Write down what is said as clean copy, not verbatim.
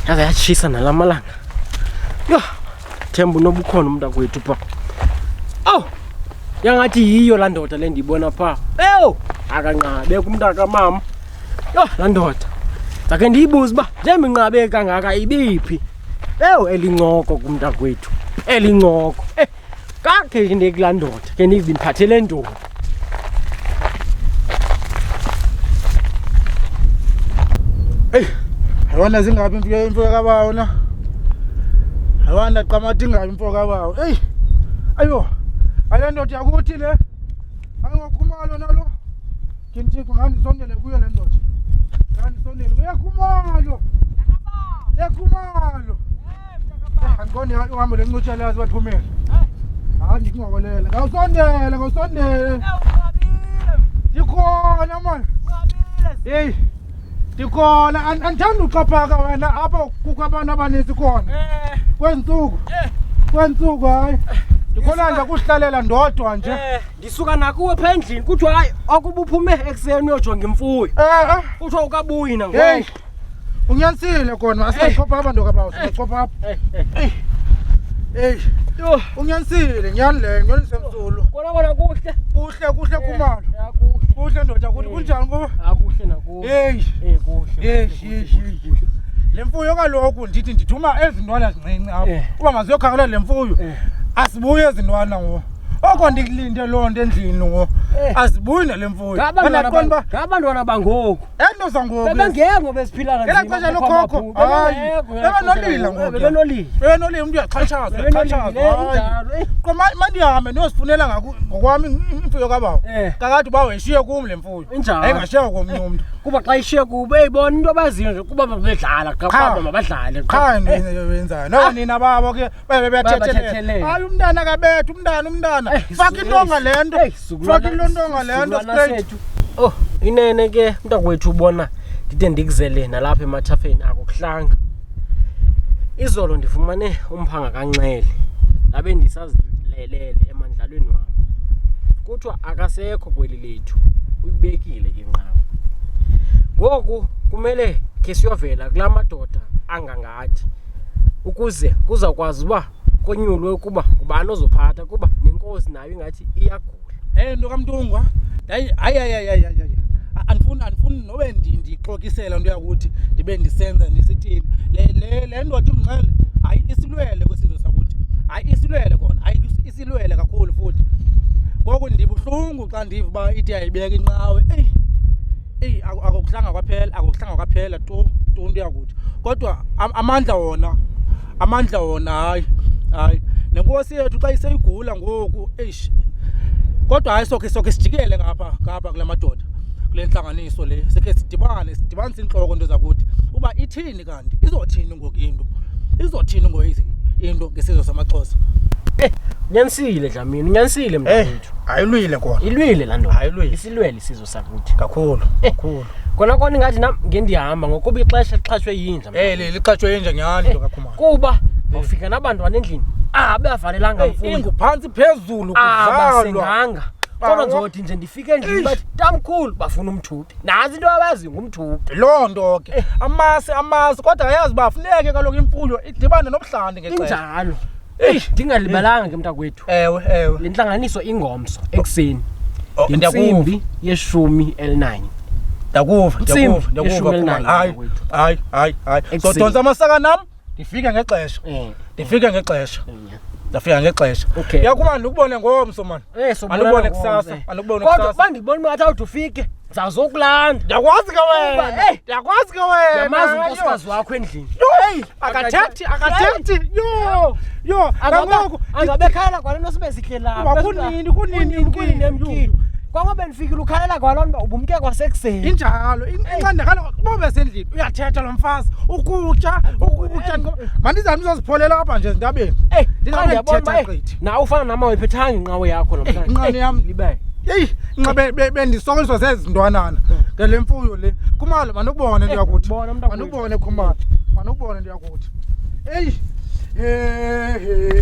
Yaze yatshisa nala malanga. Yho, themba unobukhona umntakwethu pha. Awu, yangathi yiyo laa ndoda le ndiyibona phaa. Ewu, akanqabe kumntakamama. Yho, laa ndoda. Ndakhe ndiyibuze uba njengoba inqabe kangaka ibiphi? Ewu, elincoko kumntakwethu. Elincoko. Eh, kakhe ndiye kulaa ndoda ke ndive ndiphathele ntoni. Eyi, hayiwana zingaphi imfuyo imfuyo kabawo na? Hayiwana qamata ingaphi imfuyo kabawo? Eyi, ayo, ale ndoda yakuthi le. Ayokhumalo nalo. Thixo ngandisondele kuyo le ndoda. Ngandisondele kuyo Khumalo. Ekhumalo. Andiqondi uhambo lencutsha lazi bathumele. Hayi ndikungokolela. Ngawusondele, ngawusondele. Ndikhona mani. Hey. Ndikhona andithandi uxhaphaka wena apha kukho abantu abaninzi khona. Eh. Kwezi ntsuku. Eh. Kwezi ntsuku hayi. Ndikhona nje kusihlalela ndodwa nje. Eh. Ndisuka nakuwe pha endlini kuthiwa hayi akuba uphume ekuseni uyojonga imfuyo. Eh. Kuthiwa ukabuyi nangoku. Hey. Unyanisile kona asingachopha apha ndoka bawo singachopha apha. Hey. Hey. Yho, Unyanisile nyani leyo nyani semzulu. kona kona kuhle. Kuhle kuhle Khumalo. Ya kuhle. Kuhle ndoda kuthi kunjani kuba? Akuhle nakuwe. Hey. Eh kuhle. Hey, hey, hey. Le mfuyo kaloku ndithi ndithuma ezi ntwana zincinci apha. Eh. Uba maziyokhangela le mfuyo. Eh. Asibuye ezi ntwana ngoku. Oko ndikulinde loo nto endlini ngoku. Eh. Azibuyi nale mfuyo. Ngabantwana Andaqonda uba ngabantwana bangoku. ento zangoku. Bebengekho besiphila Ngelaa xesha lokhokho, hayi, bebenolila ngoku. Bebenolila. Bebenolila umntu uyaxhatshazwa, Bebenolila, uyaxhatshazwa. Hayi. injalo. Eh. Qo mandihambe ndiyozifunela ngokwam imfuyo kabawo. Eh. Kakade uba wayishiye kum le mfuyo. Injalo. Ayingashiywa komnye umntu. Kuba xa ishiye kubo eyibona into abaziyo nje kuba babedlala qha Qha. kuba mabadlale Qha into yenzayo. Noko nina babo ke babe Bayabathethelela. beyathethelela. Hayi umntana akabetha umntana umntana. Eh, Faka intonga le nto. Eh, Faka intonga le nto sizukulwana straight. sethu. Oh, inene ke mntakwethu ubona ndide ndikuzele nalapha emathafeni akukuhlanga. Izolo ndifumane umphanga kaNxele ndabe ndisazilelele emandlalweni wam. Kuthiwa akasekho kweli lethu, uyibekile inqawa. Ngoku kumele khe siyovela kulaa madoda angangathi ukuze kuzawukwazi uba konyulwe ukuba ngubani ozophatha kuba nenkosi nayo ingathi iyagula. Eh nto kaMntungwa. Hayi hayi hayi hayi hayi. Andifuni andifuni nobe ndixokisela into yakuthi ndibe ndisenza ndisithini. Le le le ndoda imnxele hayi isilwele kwisizwe sakuthi. Hayi isilwele kona. Hayi isilwele kakhulu futhi. Ngoku ndibuhlungu xa ndiva uba ithi ayibeka inqawe. Eyi eyi akukuhlanga kwaphela akukuhlanga kwaphela tu tu into yakuthi. Kodwa amandla wona amandla wona hayi hayi nenkosi yethu xa iseyigula ngoku eish kodwa hayi sokhe sokhe sijikele ngapha ngapha kula madoda kule ntlanganiso le sikhe sidibane sidibanise intloko into zakuthi uba ithini kanti izothini ngoku into izothini ngoku into ngesizwe samaXhosa. Eh, unyanisile Dlamini, unyanisile mntakwethu. Ayilwile kona. Ilwile laa ndoda. Ayilwile. Isilwele isizwe sakuthi. Kakhulu, kakhulu. Kona kona ingathi nam ngendihamba ngokuba ixesha lixhatshwe yinja. Eh, lixhatshwe yinja nyhani into kaKhumalo. Kuba awufika nabantwana endlini abavalelanga mfuyo. Inguphantsi phezulu kudlalwa. Abasenganga. Kodwa Bawo. ndizothi nje ndifike endlini Eish. bathi tamkhulu bafuna umthuphi. Nantsi into abaziyo ngumthuphi. Loo nto ke. Amasi amasi kodwa ayazi uba funeke kaloku imfuyo idibane nobuhlanti ngexesha. Injalo. Eish. Ndingalibalanga ke mntakwethu. Ewe, ewe. Le ntlanganiso ingomso ekuseni. Oh, ndiyakuva. Ngentsimbi yeshumi elinanye. Ndakuva, Intsimbi ndakuva, ndakuva yeshumi Khumalo. elinanye, Hayi, mntakwethu. hayi, hayi, hayi. Ekuseni. Sodonsa amasaka nam ndifike ngexesha. Eh. Ndifike ngexesha. Yeah. Ndafika ngexesha. Okay. Yakuba ndikubone ngomso man. Eh, sobonana Andikubone ngomso, kusasa, eh. andikubone Kodwa kusasa. uba ndikubona uba ngathi awude ufike ndizazokulanda. Ndiyakwazi ke wena. Uba, eh. Ndiyakwazi ke wena. Ndiyamazi unkosikazi wakho endlini. Hey, akathethi, akathethi. Yo, yo, nangoku Angabekhala kwale nto sibe sihle lapha. Kuba kunini, kunini, kunini emkile. Kwangwa bendifikile ukhalela kwaloo nto uba ubumke kwasekuseni. Injalo, inqanda kaloku uba besendlini uyathetha lo mfazi, ukutya, ukutya. Mandizame uzozipholela apha nje ezintabeni. Eyi, Ndingabe xa ndiyabona uba, ndithetha eyi, gqithi. nawe ufana nam awuyiphethanga inqawe yakho namhlanje. Inqane yam. Libele. Yeyi, nxa bendisokoliswa zezi ntwanana ngale mfuyo le. Khumalo, mandikubone into Eh, yakuthi. bona, mntakwethu. Mandikubone Khumalo. Mandikubone into yakuthi. Eyi. He he.